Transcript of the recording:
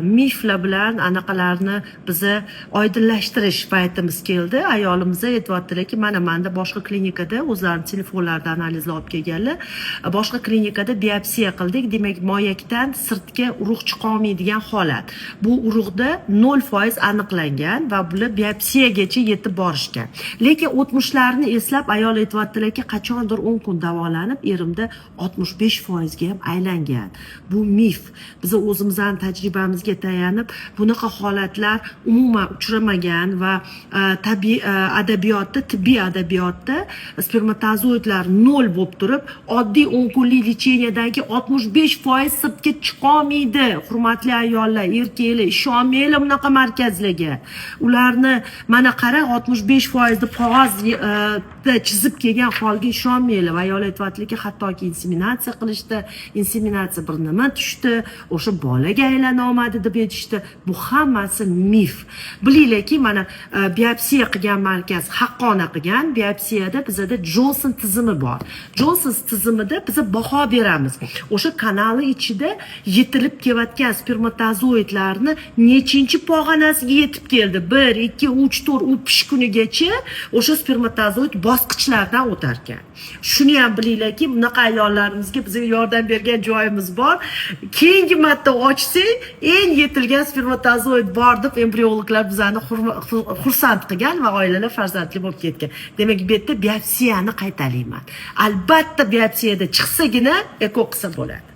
Miflar bilan anaqalarni biza oydinlashtirish paytimiz keldi. Ayolimiz aytyaptilarki, mana manda boshqa klinikada o'zlarini telefonlarida analizlar olib kelganlar, boshqa klinikada biopsiya qildik, demak, moyakdan sirtga urug' chiqolmaydigan holat, bu urug'da 0% aniqlangan va bular biopsiyagacha yetib borishgan. Lekin o'tmishlarini eslab ayol aytyaptilarki, qachondir 10 kun davolanib, erimda 65%ga ham aylangan. Bu mif. Biza o'zimizni tajribamizga tayanib, bunaqa holatlar umuman uchramagan va tabiiy adabiyotda, tibbiy adabiyotda spermatozoidlar nol bo'lib turib, oddiy 10 kunlik лечения dan keyin 65% sirtga chiqolmaydi. Hurmatli ayollar, erkaklar, ishonmanglar bunaqa markazlarga. Ularni, mana qara, 65%ni qog'ozda chizib kelgan holga ishonmanglar. Va ayol aytyaptilarki, hattoki inseminatsiya qilishdi, inseminatsiya bir nima tushdi, o'sha bolaga aylana olmadi deb aytishdi. Bu hammasi mif. Bilinglarki, mana biopsiya qilgan markaz haqqona qilgan biopsiyada bizada Jonson tizimi bor. Jonson tizimida biza baho beramiz, o'sha kanali ichida yetilib kelayotgan spermatozoidlarni nechinchi pog'onasiga yetib keldi: bir, ikki, uch, to'rt. U pishgunigacha o'sha spermatozoid bosqichlardan o'tar ekan. Shuni ham bilinglarki, bunaqa ayollarimizga bizga yordam bergan joyimiz bor. Keyingi marta ochsak, eng yetilgan spermatozoid bor deb embriologlar bizani xursand qilgan va oilalar farzandli bo'lib ketgan. Demak, bu yerda biopsiyani qaytalayman: albatta biopsiyada chiqsagina ЭКО qilsa bo'ladi.